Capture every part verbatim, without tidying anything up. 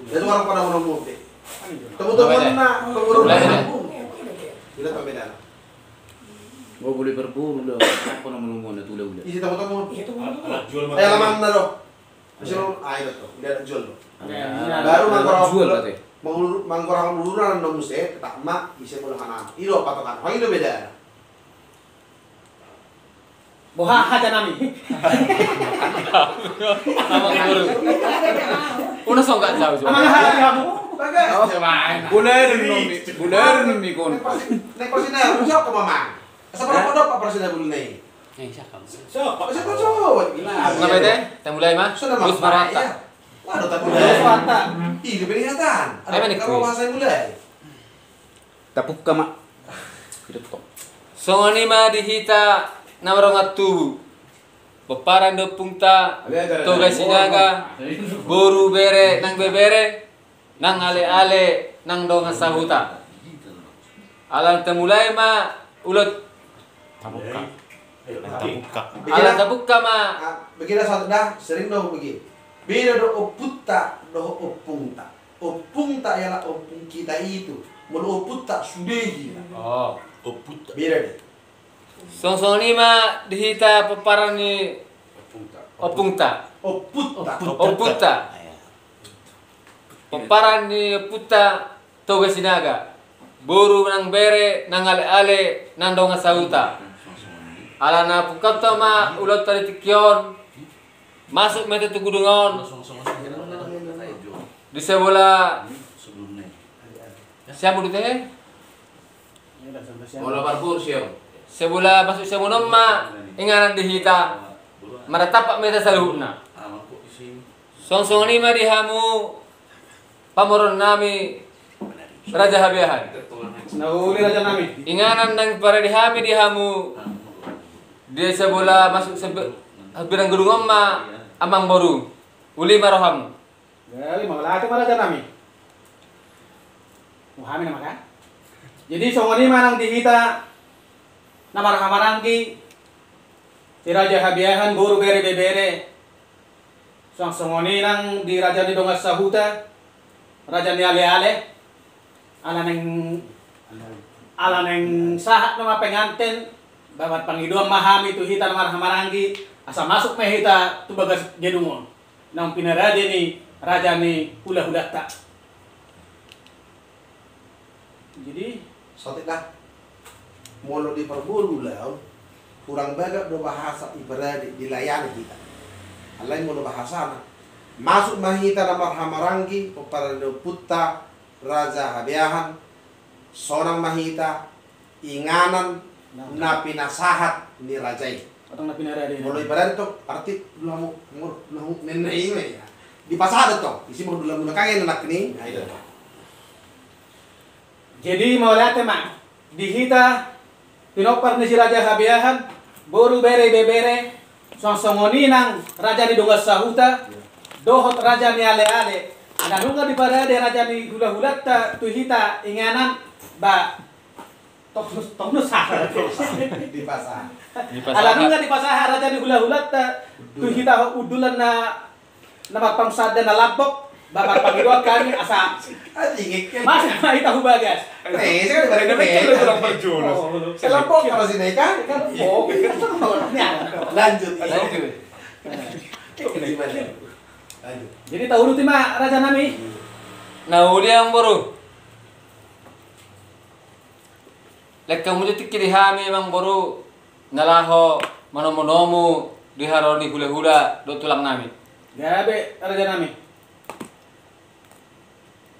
Jadi orang pada ngomong be. Teman-teman na pengurus. Ila tambedana. Gua boleh berburu lah. Apa nama ngomong na tula ula. Isi teman-teman. Iya, teman-teman. Alat jual. Eh, laman na do. Isi lo, ah, ila to. Ila jual do. Baru mangkorang jual berarti. Mangkorang ururan na muse, tetap ma isi molo hana. Ilo patokan. Hoi lo beda. Boha haja nami. Amang boru. Una songgak jauh. Amang haja kamu. Bagas. Boleh nami, boleh nami kon. Nek persin na, jawab ke mamang. Asa pernah kodok pak persin na boleh nai. Eh, siapa? Siapa? Siapa cowok? Gila. Apa itu? Kita mulai mah. Sudah terus marata. Waduh, tak mulai. Terus marata. Ih, keberatan. Ada apa nih, kalau bahasa mulai. Tapungka ma. Songon i ma di hita na mardongan tubu. Pomparan ni ompungta Toga Sinaga, boru bere nang bebere, nang ale-ale nang dongan sahuta. Ala na mulai ma ulos. Tapungka. Tapungka. Ala tapungka ma. Begini saat dah sering dong begini. Beda do ompungta dohot ompungta. Ompungta ialah ompung kita itu. Molo ompungta sude hita. Oh. Ompungta. Beda dei. Songon i ma di hita pomparan ni ompungta. Ompungta. Ompungta. Pomparan ni ompungta Toga Sinaga. Boru nang bere nang ale-ale nang dongan sahuta. Ala na pungkaonta ma ulaonta di tingki on. Masuk ma hita tu gedung on. Di sebelah siamun di tehe. Sebelah masuk siamun on ma inganan di hita. Maratapak ma hita saluhutna. Songon i ma di hamu pamoruon nami Raja Habeahan. Na uli raja nami. Inganan naung parade hami di hamu. Di sebelah masuk sebe-, habiran gedung on ma amang boru. Uli ma rohamu. Jadi mauliate ma raja nami. Muhami nama kan. Jadi songon i ma nang di hita na marhahamaranggi si Raja Habeahan boru bere bebere. Suang songon i nang di raja ni dongan sahuta, raja ni ale-ale, ala naeng, ala naeng sahat nama penganten, babat pangidoan ma hami tu hita na marhahamaranggi, asa masuk ma hita tu bagas gedung on, naung pinarade ni raja ni hulahulanta. Jadi saotik da. Molo di parboru ulaon, hurang bagak do bahasa ibarat dilayani hita. Alai molo bahasana, masuk ma hita na marhahamaranggi pomparan ni ompunta Raja Habeahan, sonang ma hita inganan na pinasahat ni raja i. Atau na pinarade. Molo ibarat tu arti dulamu, dulamu menna i ma ia. Dipasahat do tong, isi ma dulamu na kangen anak ni. Jadi mauliate ma di hita pinompar ni si Raja Habeahan, boru bere ibebere, suang songon i nang raja ni dongan sahuta dohot raja ni ale-ale. Ala nunga diparade raja ni hulahulanta tu hita inganan, ba, tonus, tonus. Dipasahat. Ala nunga dipasahat raja ni hulahulanta tu hita undulan na na marpangunsandean na lambok, ba marpangidoan hami asa masuk ma hita hu bagas. Lanjut. Jadi tauluti ma raja nami. Na uli amang boru. Lengkan muse tingki di hami amang boru na laho manomunomu di haroro ni hulahula dohot tulang nami. Gabe raja nami.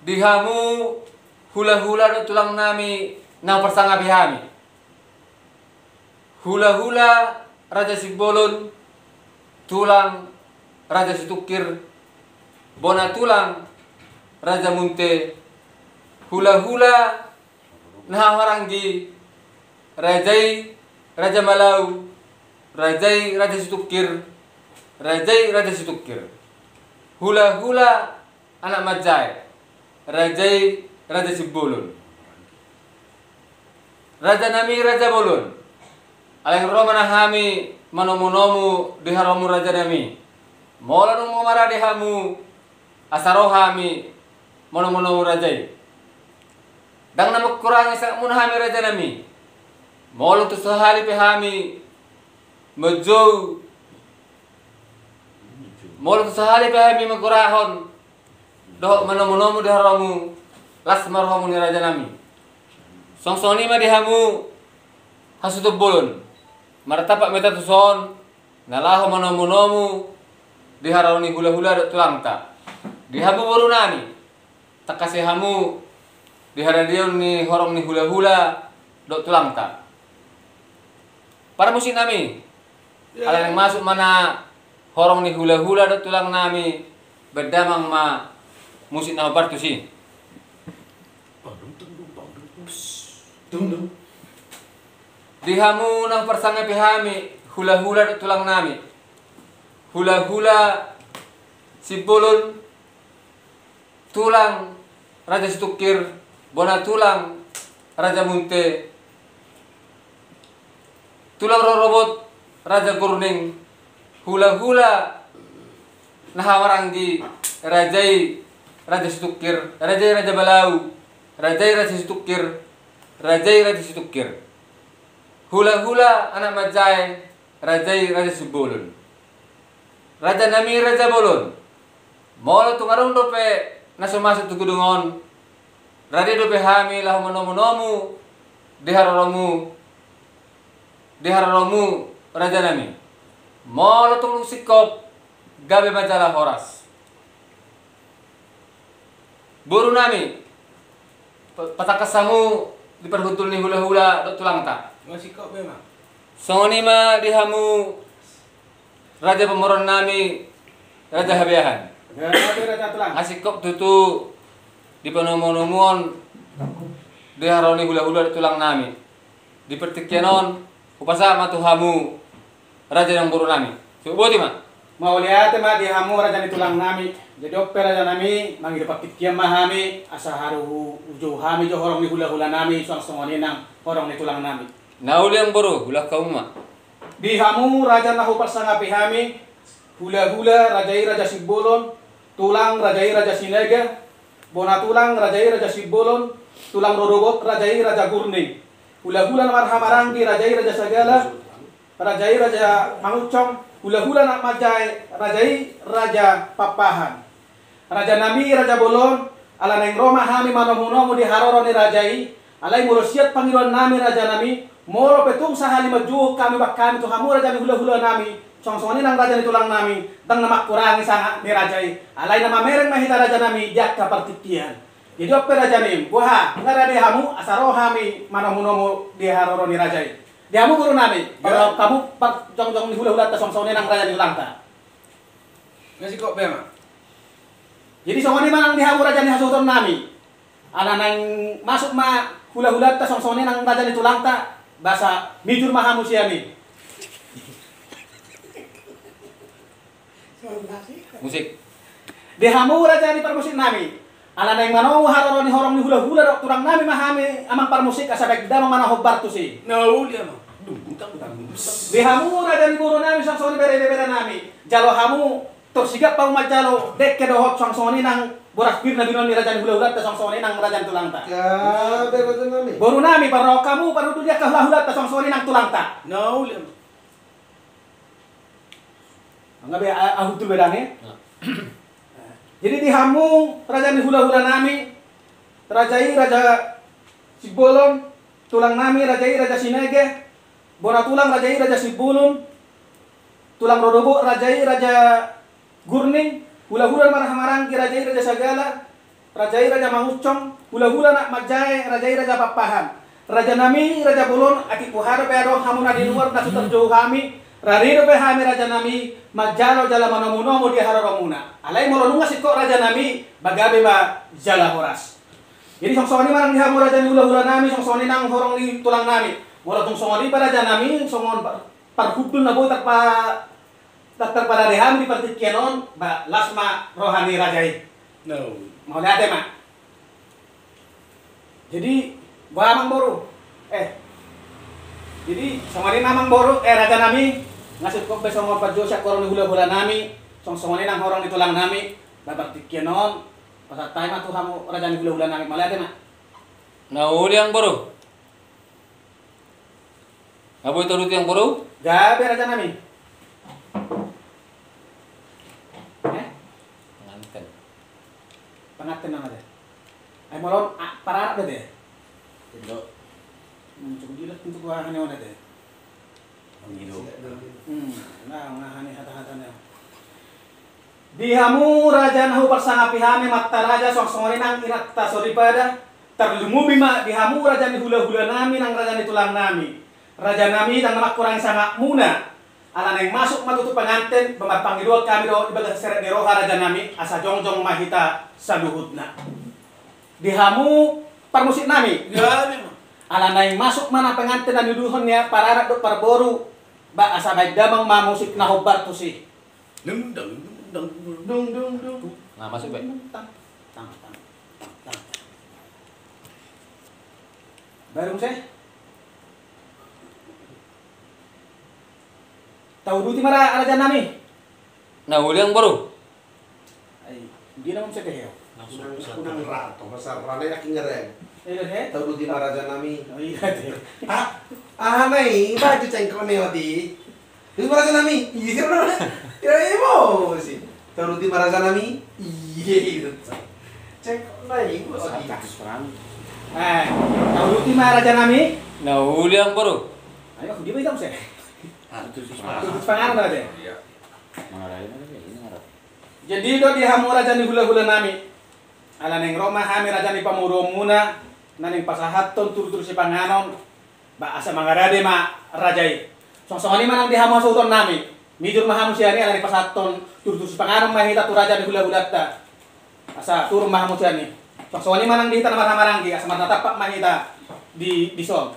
Di hamu hulahula dohot tulang nami na huparsangapi hami. Hulahula Raja Simbolon, tulang Raja Situngkir, bona tulang Raja Munte, hulahula na hahamaranggi, raja i Raja Malau, raja i Raja Situngkir, raja i Raja Situngkir. Hulahula anak manjae, raja i Raja Simbolon. Raja nami Raja Bolon. Alai ro ma hami manomunomu di haroromu raja nami. Molo dung marade hamu, asa ro hami manomu-nomu raja i. Ndang na mangkurangi sangatmuna hami rajanami. Molo tung sahali pe hami manjou, molo tung sahali pe hami manggorahon dohot manomu-nomu di haroromu, las ma rohamu ni rajanami. Songon i ma di hamu hasuhuton bolon. Martampak ma hita tuson na laho manomu-nomu di haroro ni hula-hula dohot tulangta. Di hamu borunami, tangkas i hamu di haradeon ni horong ni hula-hula dohot tulangta. Parmusiknami, ala naeng masuk ma na horong ni hula-hula dohot tulangnami, baen damang ma musik na hombar tusi. Di hamu na huparsangapi hami, hula-hula dohot tulangnami. Hula-hula Simbolon, tulang Raja Situngkir, bona tulang Raja Munte, tulang rorobot Raja Gurning, hula-hula na hamaranggi, raja i Raja Situngkir, raja i Raja Balau, raja i Raja Situngkir, raja i Raja Situngkir. Hula-hula anak manjae, raja i Raja Simbolon. Rajanami Raja Bolon. Molo tung adong dope na so masuk tu gedung on, rade dope hami laho manomu-nomu di haroromu, di haroromu rajanami. Molo tung singkop, gabe ma jala horas. Borunami, pa-, patangkas hamu di parhundul ni hula-hula dohot tulangta. Masingkop be ma. Songon i ma di hamu raja pamoruonnami, Raja Habeahan. Nga singkop tutu di panomu-nomuon di haroro ni hula-hula dohot tulangnami. Di partingkian on, hupasahat ma tu hamu raja nang borunami. Boti ma. Mauliate ma di hamu raja ni tulangnami. Jadi on pe rajanami, mangido partingkian ma hami, asa haru hujou hami jo horong ni hula-hulanami, suang songon i nang horong ni tulangnami. Na uli amang boru, ulaon hamu ma. Di hamu raja na huparsangapi hami, hula-hula raja i Raja Simbolon, tulang raja i Raja Sinaga, bona tulang raja i Raja Simbolon, tulang rorobot raja i Raja Gurning, hula-hula na marhahamaranggi raja i Raja Sagala, raja i Raja Mangunsong, hula-hula na manjae raja i Raja Pakpahan. Rajanami Raja Bolon, ala naeng ro ma hami manomu-nomu di haroro ni raja i, alai molo sian pangidoannami rajanami, molo pe tung sahali manjou hami, baen hami tu hamu raja ni hula-hulanami, songon-songon i nang raja ni tulangnami, ndang na mangkurangi sangap ni raja i, alai na mamereng ma hita rajanami di angka partingkian. Jadi on pe rajanami, boha, nga rade hamu, asa ro hami manomu-nomu di haroro ni raja i. Di hamu borunami, parrongkapmu, parjongjong ni hula-hulanta songon-songon i nang raja ni tulangta. Nga singkop be ma. Jadi songon i ma nang di hamu raja ni hasuhutonnami. Ala naeng masuk ma hula-hulanta songon-songon i nang raja ni tulangta, ba asa mijur ma hamu sian i. Musik. Di hamu raja ni parmusiknami. Ala naeng manomu haroro ni horong ni hula-hula dohot tulangnami ma hami amang parmusik, asa baen damang ma na hombar tusi. Na uli amang. Di hamu raja ni borunami songon-songon i bere-berenami. Jalo hamu, tor sigap hamu manjalo dengke dohot songon-songon i nang boras pir na binoan ni raja ni hula-hulanta songon-songon i nang raja ni tulangta. Borunami, parrongkapmu, parhundul di angka hula-hulanta songon-songon i nang tulangta. Na uli amang. Nga be, a-, ahuntul be dang i. Jadi di hamu raja ni hula-hulanami, raja i Raja Simbolon, tulangnami raja i Raja Sinaga, bona tulang raja i Raja Simbolon, tulang rorobot raja i Raja Gurning, hula-hula na marhahamaranggi raja i Raja Sagala, raja i Raja Mangunsong, hula-hula na manjae raja i Raja Pakpahan. Rajanami Raja Bolon, atik boha dope adong hamu na di luar na so tarjou hami, rade dope hami rajanami manjalo jala manomu-nomu di haroromuna. Alai molo nunga singkop rajanami, ba gabe ma jala horas. Jadi songon-songon i ma nang di hamu raja ni hula-hulanami, songon-songon i nang horong ni tulangnami. Molo tung songon i pe rajanami, songon par-, parhundul na boi tarpa-, tar-, tarparade hami di partingkian on, ba las ma roha ni raja i. Mauliate ma. Jadi, boha amang boru. Eh. Jadi, songon i ma amang boru, eh, rajanami, nga singkop be songon parjou sian horong ni hula-hulanami, songon-songon i nang horong ni tulangnami, ba partingkian on, Pasahat hami ma tu hamu raja ni hulahula nami, mauliate ma. Na uli amang boru. Na boi tauduti amang boru? Gabe raja nami. Eh? Panganten. Panganten nama dia. Ai molo on, ah, paranak do dia. Indo. Hmm, cukup jilat untuk wahana on dia. Hmm, nah, nah, ini hata-hatana. Di hamu raja na huparsangapi hami amanta raja, songon i nang inanta soripada, tarlumobi ma di hamu raja ni hulahula nami nang raja ni tulang nami. Raja nami, ndang na mangkurangi sangapmuna. Ala naeng masuk ma tutu panganten, ba marpangidoan hami do di bagasan serep ni roha raja nami, asa jongjong ma hita saluhutna. Di hamu parmusik nami. Iya, memang. Ala naeng masuk ma na panganten na niuduhon ni paranak dohot parboru, ba asa baen damang ma musik na hombar tusi. Dung, dung, dung, dung. Dung, dung, dung. Nah, masuk, Pak. Tang, tang, tang, tang. Baru muse. Tauduti ma ra-, raja nami. Na uli amang boru. Ai, dia nama muse ke heo. Langsung unang, unang rato, masa rame lagi ngerem. Eh, he? Tauduti ma raja nami. Oh, iya, deh. Ah, aha nai, baju cengkok nai, wati. Tauduti ma raja nami. Iya, sih, bener. Ya, emosi. Tauduti ma raja nami. Iya, iya. Cengkok nai, emosi. Salah, terus terang. Eh, tauduti ma raja nami. Na uli amang boru. Ayo, dia bilang, muse. Ah, tutus panganon. Tutus panganon berarti? Iya. Jadi do di hamu raja ni hulahula nami. Ala naeng ro ma hami raja ni pamoruonmuna, na naeng pasahathon tudutudu sipanganon, ba asa mangarade ma raja i. Songon i ma nang di hamu hasuhuton nami. Mijur ma hamu sian i ala naeng pasahathon tudutudu sipanganon ma hita tu raja ni hulahulanta. Asa turun ma hamu sian i. Songon i ma nang di hita na marhahamaranggi, asa marnatampak ma hita di, dison.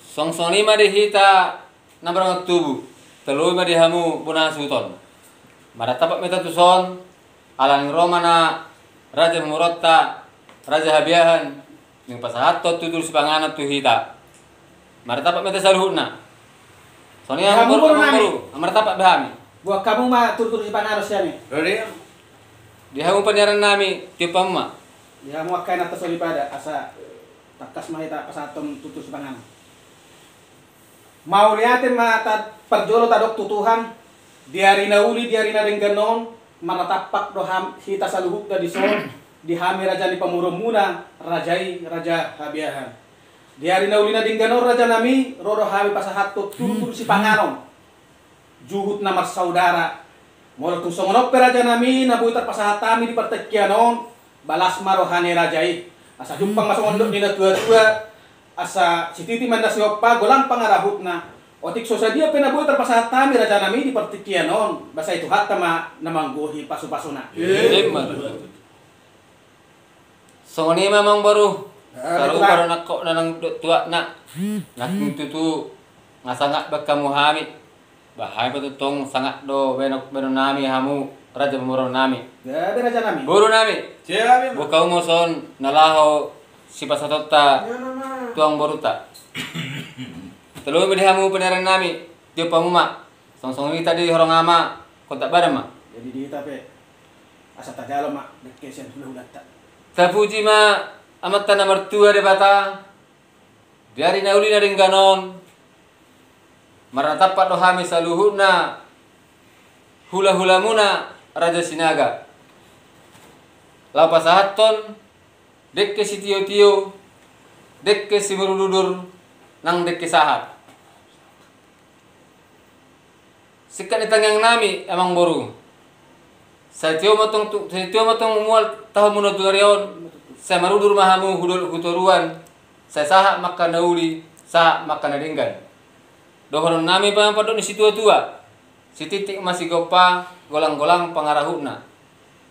Songon i ma di hita na marhahamaranggi tubu, tarlumobi ma di hamu bona hasuhuton. Marnatampak ma hita tuson, ala naeng ro ma na raja ni pamoruonta, raja Habiahan, naeng pasahathon tudutudu sipanganon tu hita. Marnatampak ma hita saluhutna. Songon i ma amang boru, marnatampak be hami. Buat hamu ma tudutudu sipanganon sian i. Di hamu paniaran nami, tiop hamu ma. Di hamu angka inanta soripada, asa tangkas ma hita pasahathon tudutudu sipanganon. Mauliate ma ta-, parjolo tadok tu Tuhan, di ari na uli, di ari na denggan on, marnatampak do ham-, hita saluhutna dison, di hami raja ni pamoruonmuna, raja i, raja Habiahan. Di ari na uli na denggan on, raja nami, ro do hami pasahathon tudutudu sipanganon. Juhut na marsaudara. Molo tung songon on pe raja nami na boi tarpasahat hami di partingkian on, balas ma roha ni raja i. Asa jumpang ma songon dok ni na tuatua, asa sititi ma inna sihompa, golang pangarahutna. Otik so sadia pe na boi tarpasahat hami raja nami di partingkian on, ba sai Tuhanta ma na manggohi pasupasuna. Emma. Songon i ma amang boru. Sarupa do nangkok na nang dok tuatna. Nangkin tutu nga sangap be hamu hami. Ba hami pe tongtong sangap do baenon, baenon nami hamu raja pamoruon nami. Gabe raja nami. Boru nami. Boha hamu ma son na laho sipasahatonta tu amang borunta. Tarlumobi ma di hamu paniaran nami, tiop hamu ma. Songon i hita di horong ama, kontak badan ma. Jadi di hita pe, asa tajalo ma dengke sian hulahulanta. Tapuji ma Amanta na martua Debata, di ari na uli na denggan on, marnatampak do hami saluhutna hulahulamuna Raja Sinaga. Laho pasahathon dengke sitiotio, dengke simudurudur, nang dengke sahat. Singkat ni tangiang nami, amang boru. Sai tio ma tong tu-, sai tio ma tong mual tahonmuna tu ari on, sai marudur ma hamu hu do-, hu toruan, sai sahat ma angka na uli, sahat ma angka na denggan. Dohonon nami ma pandok ni situatua, sititik ma sigompa, golanggolang pangarahutna.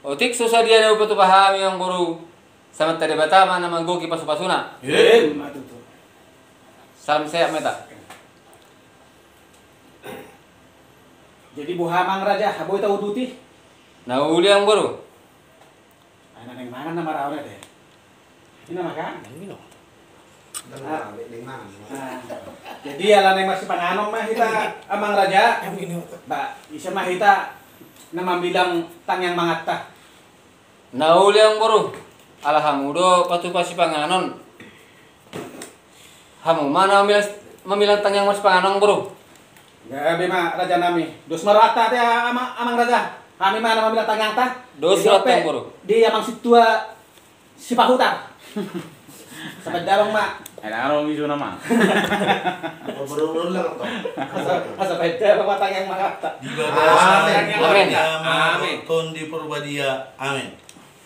Otik so sadia na hupatupa hami, amang boru, sai Amanta Debata ma na manggohi pasupasuna. Emma tutu. Salam sehat ma hita. Jadi boha, amang raja, boi tauduti? Na uli, amang boru. Ai na naeng mangan nama ra on ate. Ina makan. Ah. Ah. Jadi ala naeng marsipanganon ma hita, amang raja. Ba ise ma hita na mambilang tangiang manganta? Na uli amang boru, ala hamu do patupa sipanganon. Hamu ma na mamilang, mamilang tangiang marsipanganon amang boru. Gabe ma raja nami. Dos ma rohanta ate ama-, amang raja. Hami ma na mamilang tangiangta. Dos rohanta amang boru. Di amang sintua sipahutar. Sabar damang ma. Ai na ro misu nama. Asa, asa baen damang ma tangiang mangapta. Di bagasan. Amin. Amin. Amin. Tondi Porbadia. Amin.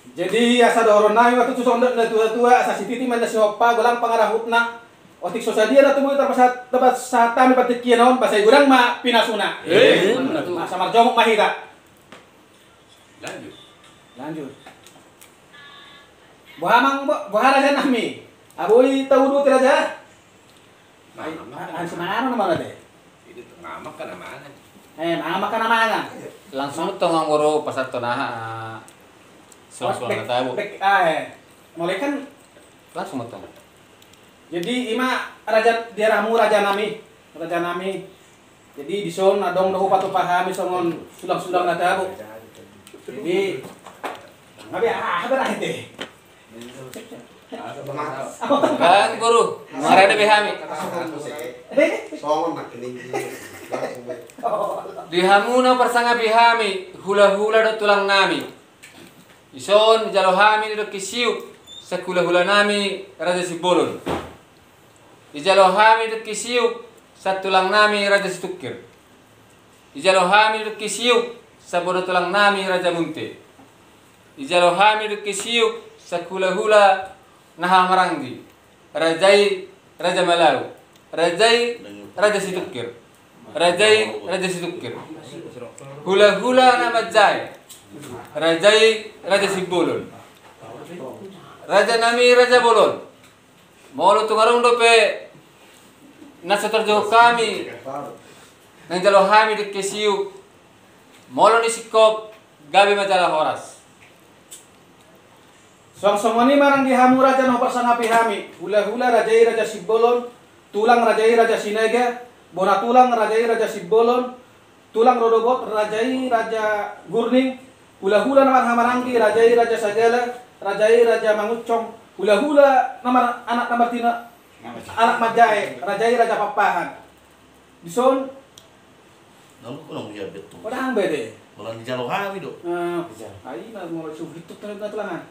Jadi asa dohonon nami ma tutu songon dok ni natua-tua, asa sititi ma inna sihompa, godang pangarahutna. Otik so sadia na tubu tarpasahat, tarpasahat hami partingkian on, asa godang ma pinasuna. Eh. Asa marjongok ma hita. Lanjut. Lanjut. Boha amang, bo-, boha raja nami? Boi tauduti raja. Ai, mangan, mangan, mangan. Ai, mangan ma ate. Mangan ma ate. Eh, mangan ma ate, mangan. Langsung tong amang boru pasahat tu na, ah, suang-suang na tabo. Bek, bek, ah, eh. Mulai kan. Langsung tong. Jadi ima raja, di arahmu raja nami, raja nami. Jadi dison adong do hupatupa hami songon sulang-sulang na tabo. Jadi, gabe aha berarti? Amang boru, marende be hami. Di hamu na parsangapi hami, hula-hula dohot tulang nami. Dison dijalo hami dengke siuk, sahula-hula nami Raja Simbolon. Dijalo hami dengke siuk, sahula-hula nami Raja Situngkir. Dijalo hami dengke siuk, sahula-hula nami Raja Munte. Dijalo hami dengke siuk, sahula-hula na hamaranggi. Raja i Raja Malau. Raja i Raja Situngkir. Raja i Raja Situngkir. Hula-hula na manjae. Raja i Raja Simbolon. Raja nami Raja Bolon. Molo tung adong dope na so tarjou hami, na dijalo hami dengke siuk, molo ni singkop, gabe ma jala horas. Suang songon i ma nang di hamu raja na huparsangapi hami, hula-hula raja i Raja Simbolon, tulang raja i Raja Sinaga, bona tulang raja i Raja Simbolon, tulang rodobot raja i Raja Gurning, hula-hula na marhamaranggi raja i Raja Sagala, raja i Raja Mangunsong, hula-hula na mar-, anak na martina, anak manjae raja i Raja Pakpahan. Dison. Lalu kau nang dia betul. Kau nang bede. Malah dijalo hami do. Nah, ai na molo suhit tu na tulangan.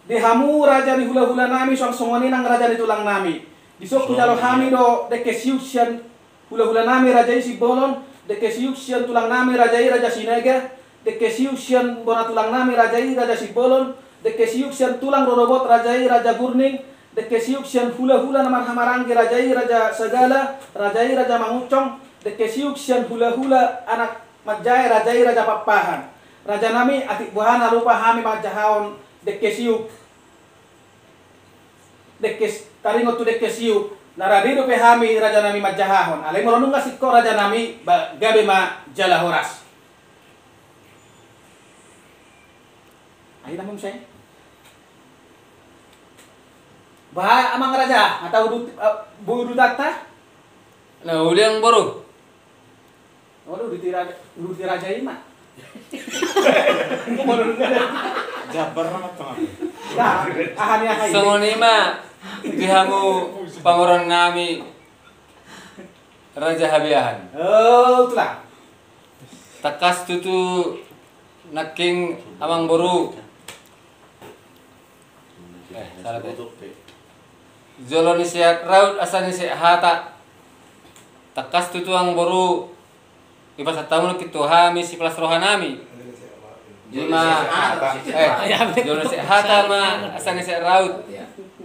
Di hamu raja ni hula-hula nami, suang songon i nang raja ni tulang nami. Dison hujalo hami do dengke siuk sian hula-hula nami raja i Simbolon, dengke siuk sian tulang nami raja i Raja Sinaga, dengke siuk sian bona tulang nami raja i Raja Simbolon, dengke siuk sian tulang rodobot raja i Raja Gurning, dengke siuk sian hula-hula na marhamaranggi raja i Raja Sagala, raja i Raja Mangunsong, dengke siuk sian hula-hula anak manjae raja i Raja Pakpahan. Raja nami, atik boha na lupa hami manjahahon dengke siuk. Dengke s-, taringot tu dengke siuk, na rade dope hami raja nami manjahahon. Alai molo nunga singkop raja nami, ba-, gabe ma jala horas. Ai na muse. Ba amang raja, atau udut, eh, boi udutanta? Na uli amang boru. Waduh, di tira-, di tira raja i ma. Jabar amat tong. Nah, aha ni aha i. Songon i ma di hamu pamoruon nami Raja Habeahan. Oh, itulah. Tangkas tutu nangkin amang boru. Eh, salah, be. Jolo ni sehat raut asa ni sehat hata. Tangkas tutu amang boru. Dipasahat hamu nangkin tu hami sipalas roha nami. Ima, eh, jolo ni sehat hata ma asa ni sehat raut.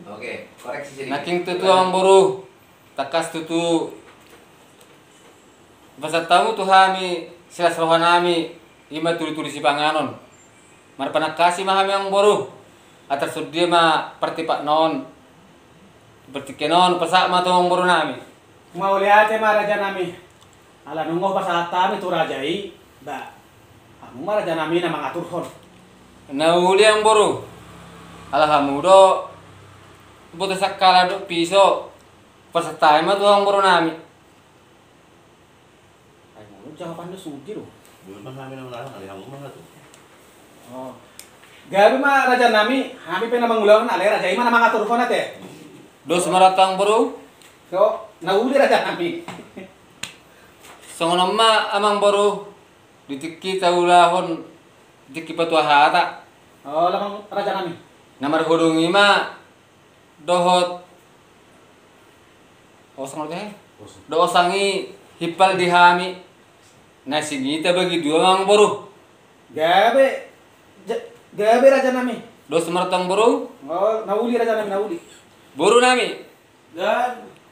Oke, koreksi sedikit. Nangkin tutu amang boru. Tangkas tutu. Dipasahat hamu tu hami silas roha nami, ima tuli-tuli sipanganon. Marpanangkasi ma hami amang boru, asa songon dia ma partipakna on. Partingkian on, pasahat ma tu amang boru nami. Mauliate ma raja nami. Ala nunga hupasahat hami tu raja i, ba, hamu ma raja nami na mangaturhon. Na uli amang boru. Ala hamu do, boto sangkala dohot piso. Pasahat hami ma tu amang boru nami. Ai molo jawaban do sugi do. Boi ma hami na manang, alai hamu ma tu. Oh. Gabe ma raja nami, hami pe na mangulahon, alai raja i ma na mangaturhon ate. Dos ma roha tu amang boru. So, na uli raja nami. Songon on ma amang boru, di tingki taulahon, di tingki patua hata. O, lamang raja nami. Na marhudung i ma dohot osang, dohot osang i himpal di hami. Na singita bagi dua amang boru. Gabe, ja-, gabe raja nami. Dos ma roha tu amang boru. O, na uli raja nami, na uli. Boru nami.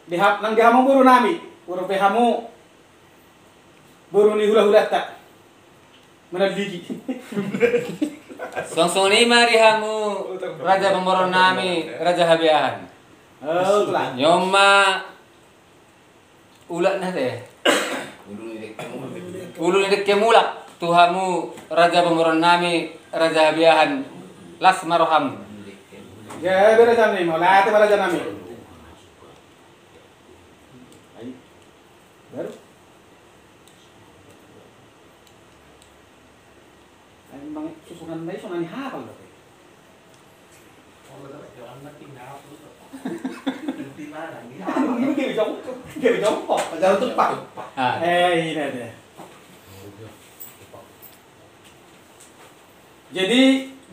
Di ha-, nang di hamu boru nami, boru pe hamu, boru ni hulahulanta. Manaligi. Songon i ma di hamu raja pamoruon nami, raja Habeahan. O, tulang. Ni on ma ulak na te. Ulu ni dengke mulak tu hamu raja pamoruon nami, raja Habeahan. Las ma roham. Gabe raja nami, mauliate ma raja nami. Baru. Ai, emang susunan na i songon i hapal dope. Jadi,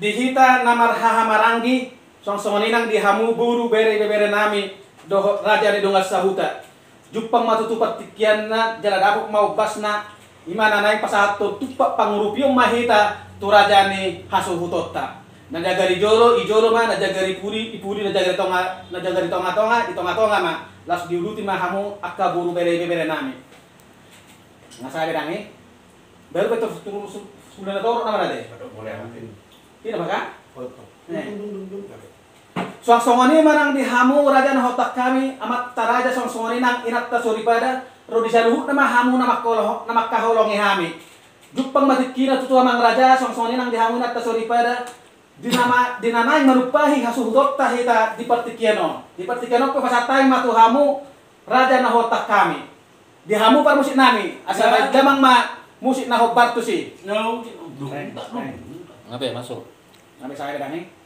di hita na marhahamaranggi, songon i nang di hamu boru, bere, ibebere nami, dohot raja ni dongan sahuta. Jumpang ma tutu partingkianna, jala dapot ma ombasna, i ma na naeng pasahathon tumpak pangurupion ma hita tu raja ni hasuhutonta. Na jagar i jolo, i jolo ma, na jagar i pudi, i pudi, na jagar i tonga, na jagar i tongatonga, i tongatonga ma, laos diuduti ma hamu angka boru, bere, ibebere nami. Nga sae be dang i. Baru pe torus, torus, sudah na torus nama na de. Tidak maka? Songon i ma nang di hamu raja na hotak hami, amanta raja, songon i nang inanta soripada, ro di saluhutna ma hamu na mangkolo-, na mangkaholongi hami. Jumpang ma tingkina tutu amang raja, songon i nang di hamu inanta soripada, di na ma-, di na naeng manumpahi hasuhutonta hita di partingkian on. Di partingkian on pe pasahat hami ma tu hamu raja na hotak hami. Di hamu parmusik nami, asa baen damang ma musik na hombar tusi. Nga pe, masuk. Nga pe sae be dang i.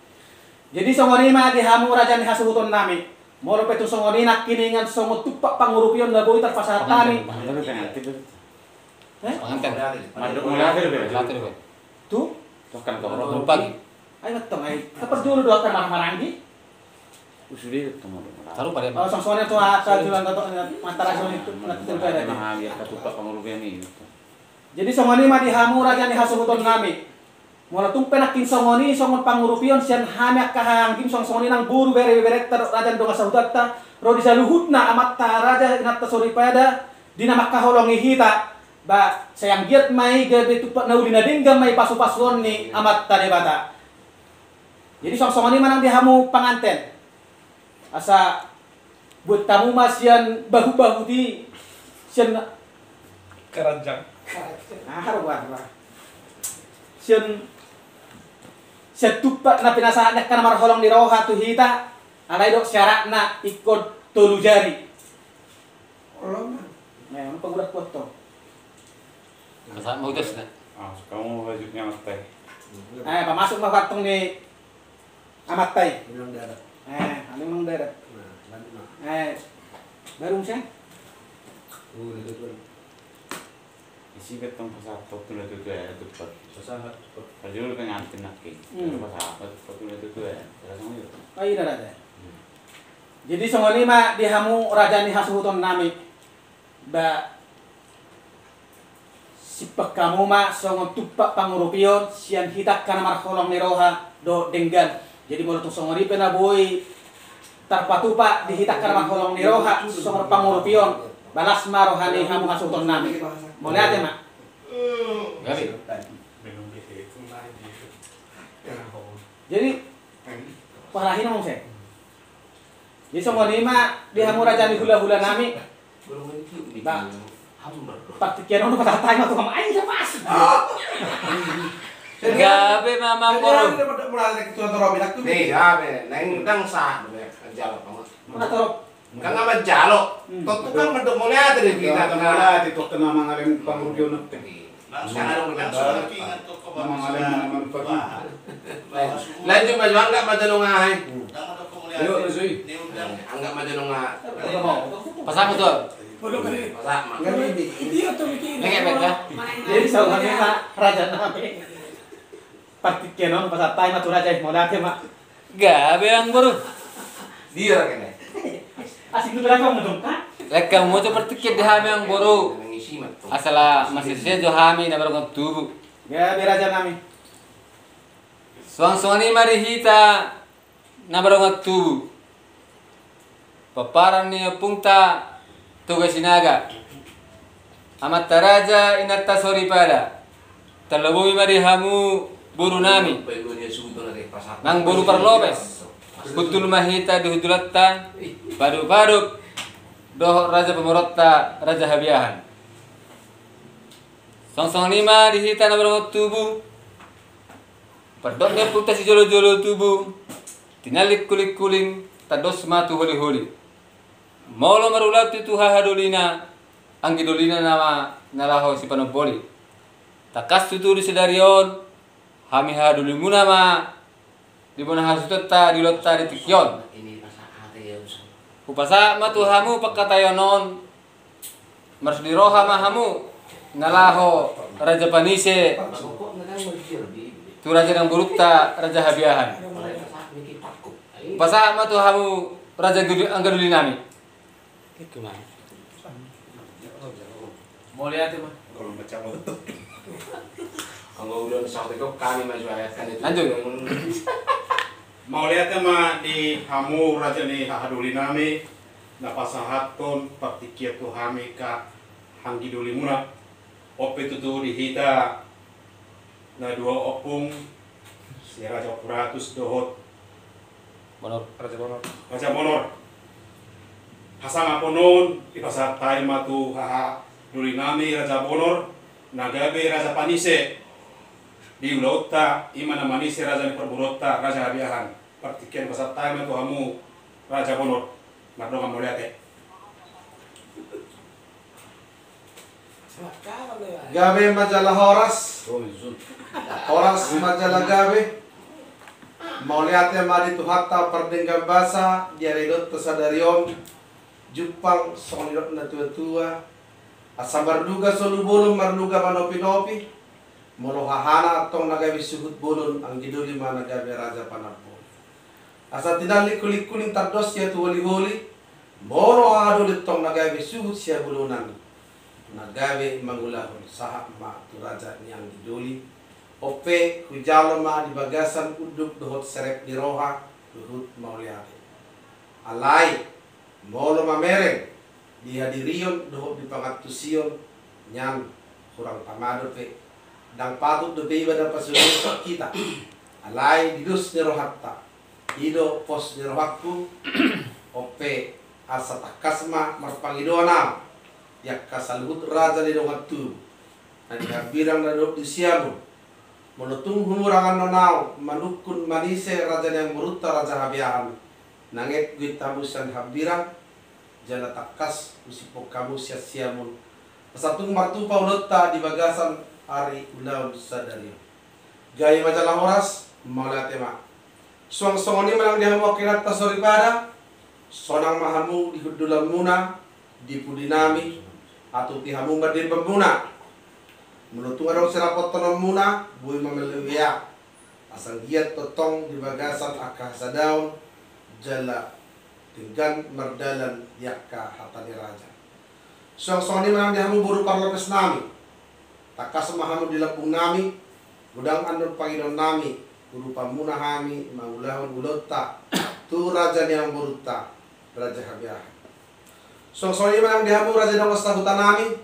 Jadi songon i ma di hamu raja ni hasuhuton nami. Molo pe tung songon i nangkiningan songon tumpak pangurupion na boi tarpasahat hami. Panganten. Mandok mauliate be. Mauliate be. Tu? Ai mantong ai. Parjolo do angka na marhahamaranggi. Usude tong. Tarupa dia. Songon i tu angka jualan tato, mantara songon i tu. Jadi songon i ma di hamu raja ni hasuhuton nami. Molo tung pe nangkin songon i, songon pangurupion sian hami angka hahaanggim, songon i nang boru, bere, ibeberenta dohot raja ni dongan sahutanta, ro di saluhutna amanta raja, inanta soripada, di na mangkaholongi hita, ba sai anggiat ma i gabe tumpak na uli na denggan ma i pasupasuon ni Amanta Debata. Jadi songon i ma nang di hamu panganten. Asa buat hamu ma sian bahut-bahut i, sian karanjang. Aha do buat ma. Sian, sian tumpak na pinasahat ni angka na marholong ni roha tu hita, alai dohot syaratna ingkon tolu jari. Olo ma. Nah, on panggurak kuat to. Masa mau tes na. Ah, kamu wajibnya ngetes. Eh, pamasuk ma kantong ni amanta i. Memang darat. Eh, memang darat. Nah, lanjut, Mak. Eh, baru muse? Oh, udah tuan. Isi betong pasahat tu na tutu ya, tupat. Pasahat tupat. Pajul pengantin nangkin. Hmm. Pasahat tupat tu na tutu ya. Terus mau yuk. Oh, iya, darat ya. Hmm. Jadi songon i ma di hamu raja ni hasuhuton nami. Ba simpang hamu ma songon tumpak pangurupion sian hita angka na marholong ni roha dohot denggan. Jadi molo tung songon i pe na boi tarpatupa di hita angka na marholong ni roha songon pangurupion, ba las ma roha ni hamu hasuhuton nami. Mauliate ma. Jadi, pahalahi na muse. Jadi songon i ma di hamu raja ni hulahula nami. Ba, partingkian on pasahat hami ma tu hamu, ai, pas. Gabe ma amang boru. Gabe, naeng ndang sahat do be jalo. Kan nga manjalo. Tontu kan mandok mauliate do hita. Mauliate tu angka na mangalehon pangurupion nami. Lanjut ma jo, anggap ma jo nunga, eh. Anggap ma jo nunga. Pasahat ma tu. Pasahat ma. Nunga beta. Jadi sahutanna raja nami. Partingkian on pasahat hami ma tu raja, mauliate ma. Gabe amangboru. Dia kene. Asik tu raja ma tu. Lek hamu tu partingkian di hami amangboru. Asal masese jo hami na mardongan tubu. Gabe raja nami. Suang songon i ma di hita na mardongan tubu. Pomparan ni ompungta Toga Sinaga, amanta raja, inanta soripada, tarlumobi ma di hamu boru nami, nang boru parlopes. Hundul ma hita di hundulanta, padupadup dohot raja pamoruonta Raja Habiahan. Suang songon i ma di hita na mardongan tubu. Pandok ni ompungta sijolojolo tubu, tinallik hulinghuling, tandos ma tu holiholi. Molo marulaon tu haha dolina, anggi dolina nama na laho sipanombolan. Tangkas tutu di sadari on, hami haha dolimuna ma di bona hasuhutonta di ulaonta di tingki on. Hupasahat ma tu hamu pangkataion on. Marsude roha ma hamu na laho raja panise tu raja ni amangborunta Raja Habiahan. Hupasahat ma tu hamu raja anggi doli nami. Mauliate ma. Lanjut. Mauliate ma di hamu raja ni haha doli nami, na pasahathon partingkian tu hami angka anggi dolimuna. On pe tutu di hita na dua ompung, si Raja Ompung Ratus dohot Bonor. Raja Bonor. Raja Bonor. Hasangapon on dipasahat hami ma tu haha doli nami Raja Bonor, na gabe raja panise di ulaonta, i ma na manise raja ni parboruonta Raja Habiahan. Partingkian pasahat hami ma tu hamu Raja Bonor. Mardongan mauliate. Gabe ma jala horas. Horas ma jala gabe. Mauliate ma di Tuhanta pardenggan basa di ari dohot sadari on. Jumpang songon nidok ni natuatua. Asa marluga solu bolon, marluga manopinopi. Molo hahana antong na gabe suhut bolon, anggi doli ma na gabe raja panamboli. Asa tinallik hulinghuling, tandos ia tu holiholi. Molo haha doli antong na gabe suhut sihabolonan, na gabe mangulahon, sahat ma tu raja ni anggi doli. On pe hujalo ma di bagasan unduk dohot serep ni roha, huhut mauliate. Alai molo mamereng di hadirion dohot di pangantusion, nian hurang tama dope. Ndang patut dope iba na pasuruhon hita. Alai di dos ni rohanta, i do pos ni rohangku. On pe asa tangkas ma marpangidoan au di angka saluhut raja ni dongan tubu na di hambirang na dohot di siamun. Molo tung humurang annon au manungkun manise raja ni amangborunta Raja Habiahan, nanget guit hamu sian hambirang, jala tangkas husiphon hamu sian siamun, asa tung martupa ulaonta di bagasan ari ulaon sadari on. Gabe ma jala horas, mauliate ma. Suang songon i ma nang di hamu angka inanta soripada, sonang ma hamu di hundulanmuna, di pudi nami, atupi hamu ma di embanmuna. Molo tung adong sirapothononmuna, boi ma malehu ia. Asa giat tongtong di bagasan angka hasadaon, jala denggan mardalan di angka hata ni raja. Suang songon i ma nang di hamu boru parlopes nami. Tangkas ma hamu di lambung nami, godang annon pangidoan nami, hurupamuna hami mangulahon ulaonta tu raja ni amangborunta Raja Habiahan. Suang songon i ma nang di hamu raja dongan sahuta nami,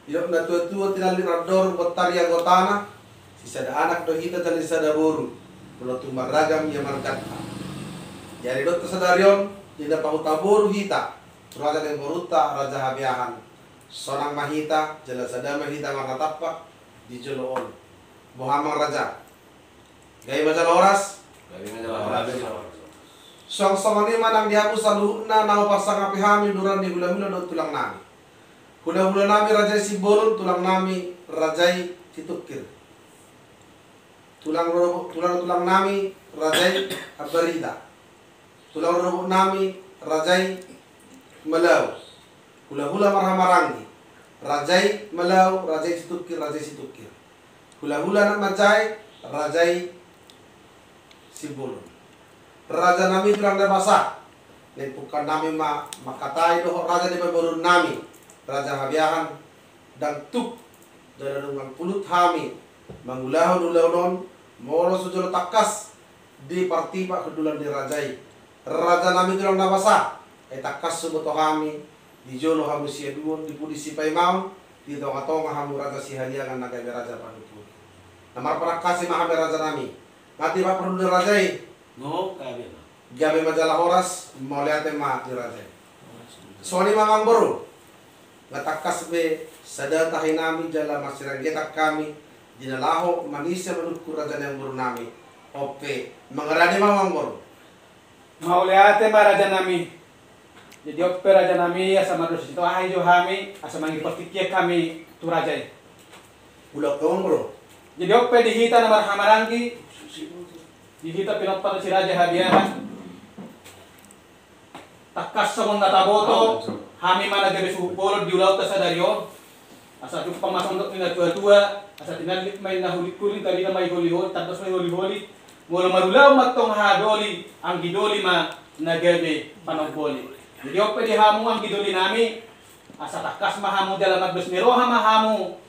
didok natuatua tinallik randor bontar ia gotana, sisada anak do hita jala sisada boru, molo tung marragam ia marganta. Jadi dohot sadari on, di na pahuta boru hita tu raja ni amangborunta Raja Habiahan. Sonang ma hita, jala sada ma hita marnatampak di jolo on. Boha amang raja? Gabe ma jala horas. Gabe ma jala horas. Suang songon i ma nang di hamu saluhutna na huparsangapi hami di ururan ni hulahula dohot tulang nami. Hulahula nami raja i Simbolon, tulang nami raja i Situngkir. Tulang ro-, tulang, tulang nami Raja i Ambarita. Tulang rorobot nami Raja i Malau. Hulahula marhahamaranggi Raja i Malau, Raja i Situngkir, Raja i Situngkir. Hulahula anak manjae Raja i Simbolon. Raja nami tulang na basa, naeng pungkaon nami ma mangkatai dohot raja ni pamoruon nami, Raja Habeahan, ndang tuk jala nunga pulut hami mangulahon ulaon on molo so jolo tangkas dipartipak hundulan ni raja i. Raja nami tulang na basa, ai tangkas huboto hami di jolo hamu siaduon, di pudi sipaimaon, di tongatonga hamu raja sihaliangan na gabe raja panutuhon. Na marpanangkasi ma hami raja nami. Nga tipak parhundul ni raja i? Nga, gabe ma. Gabe ma jala horas, mauliate ma di raja i. Songon i ma amangboru. Nga tangkas be sada tahi nami jala marsiranggetan hami di na laho manise manungkun raja ni amangboru nami. On pe, mangarade ma amangboru. Mauliate ma raja nami. Jadi on pe raja nami, asa mardos sitoha jo hami, asa mangirim partingkian hami tu raja i. Ulaon pe amangboru. Jadi on pe di hita na marhahamaranggi, di hita pinompar ni si Raja Habeahan. Tangkas songon na taboto, hami ma na gabe suhut bolon di ulaonta sadari on. Asa jumpang ma songon dok ni natuatua, asa tinallik ma i na hulinghuling, talina ma i holiholi, tandos ma i holiholi. Molo marulaon ma antong haha doli, anggi doli ma na gabe panomboli. Jadi on pe di hamu anggi doli nami, asa tangkas ma hamu jala mardos ni roha ma hamu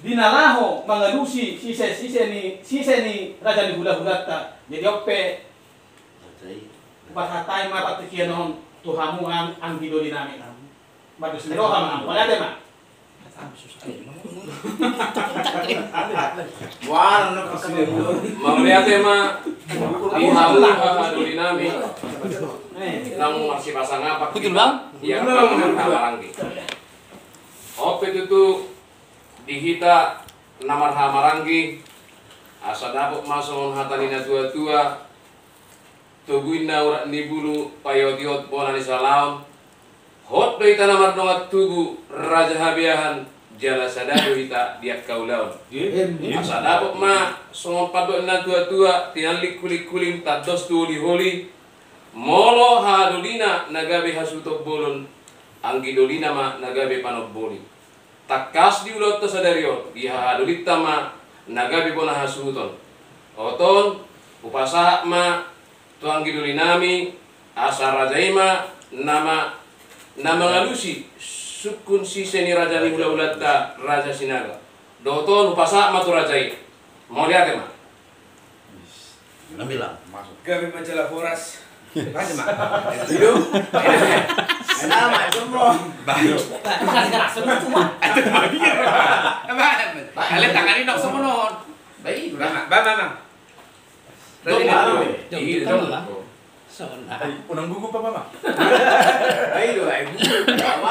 di na laho mangalusi sise, sise ni, sise ni raja ni hulahulanta. Jadi on pe, hupasahat hami ma partingkian on tu hamu ang-, anggi doli nami. Mardos ni roha ma hamu. Mauliate ma. Mauliate ma di hamu haha doli nami. Nang marsipasangap. Betul, Bang. Ia, Bang, marhahamaranggi. On pe tutu di hita na marhahamaranggi, asa dapot ma songon hata ni natuatua, togu inna urat ni bulu, paiotiot bona ni salaon. Hot do hita na mardongan tubu, Raja Habeahan, jala sada do hita di angka ulaon. Asa dapot ma songon pandok ni natuatua, tinallik hulinghuling, tandos tu holiholi. Molo haha dolina na gabe hasuhuton bolon, anggi dolina ma na gabe panomboli. Tangkas di ulaonta sadari on, di haha dolinta ma na gabe bona hasuhuton. Oto on, hupasahat ma tu anggi doli nami, asa raja i ma na ma-, na mangalusi sungkun sise ni raja ni hulahulanta Raja Sinaga. Dohot on hupasahat ma tu raja i. Mauliate ma. Ambil lah. Gabe ma jala horas. Kasih ma. Hidup. Enak ma semua. Baik. Kalian tangan ini dong semua non. Baik. Bang, bang, bang. Dong, dong, dong. Songon na. Unang gugup apa, Bang? Ai do, ai gugup. Bang.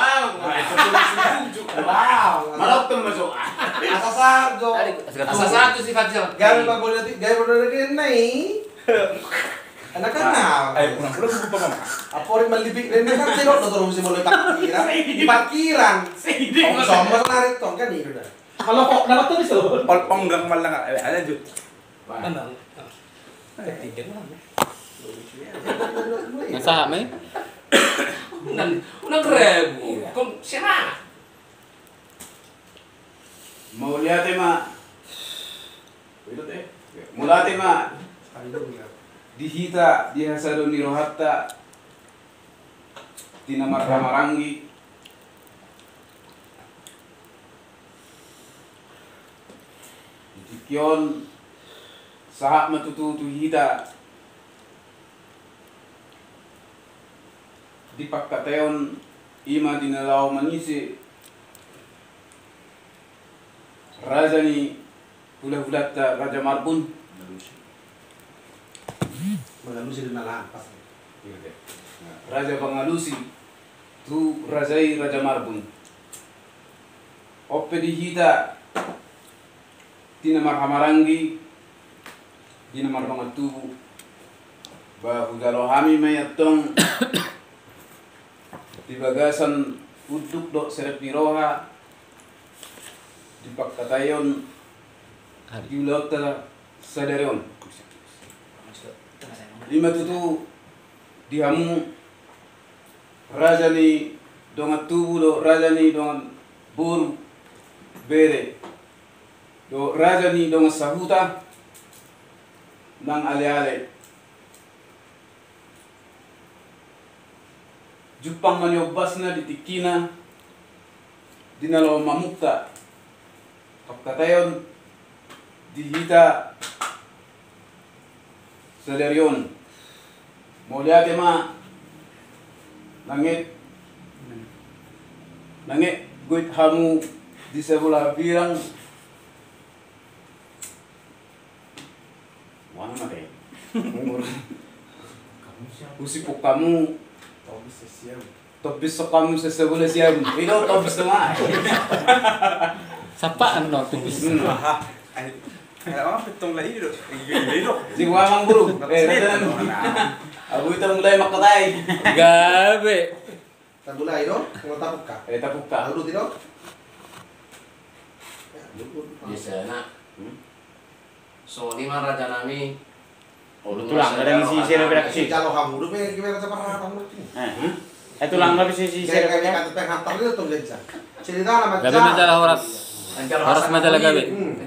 Bang. Marotong masuk. Asa sahat do. Asa sahat do sifat siapa? Gabe ma boleh nanti, gabe boleh nanti nai. Anak kan. Ai unang gugup apa, Bang? Apori malibik dan kan tidak do terus mulai parkiran. Parkiran. Om somor narik tong kan itu dah. Kalau kok nama tuh bisa. Pol ponggang malang ada jut. Tenang. Na sahat ma i? Unang, unang ragu. Kon siapa? Mauliate ma. Mauliate ma. Di hita, di hasadon ni rohanta. Di na marhahamaranggi. Di tingki on sahat ma tutu tu hita di pangkataion i ma di na laho manise raja ni hulahulanta Raja Marbun. Mangalusi di na laho pas. Raja Pangalusi tu raja i Raja Marbun. On pe di hita di na marhahamaranggi, di na mardongan tubu. Ba hujalo hami ma i antong di bagasan unduk dohot serep ni roha di pangkataion di ulaonta sadari on. I ma tutu di hamu raja ni dongan tubu dohot raja ni dongan boru, bere dohot raja ni dongan sahuta nang aleale. Jumpang ma ni ombasna di tingkina di na laho mamungka pangkataion di hita sadari on. Mauliate ma. Nang e, nang e, goit hamu di sabola hambirang. Mana mate? Husipuk hamu. Tombis so hamu sian sabola siamun. I do tombis do ma. Sapaan do tombis. Hmm. Ada apa petong lagi do? Iya, iya, do. Si gua mang buru. Eh, ada. Abu itu mulai mangkatai. Gabe. Tamulai do, mulai tapungka. Eh, tapungka. Lalu tidak? Biasa na. Hmm? Songon i ma raja nami. Oh, tulang, ada ngisi isi redaksi. Jalo hamu do pe gimana cara hamu. Eh. Eh, tulang, ada ngisi isi redaksi. Gabe ma jala horas. Horas ma jala gabe. Hmm.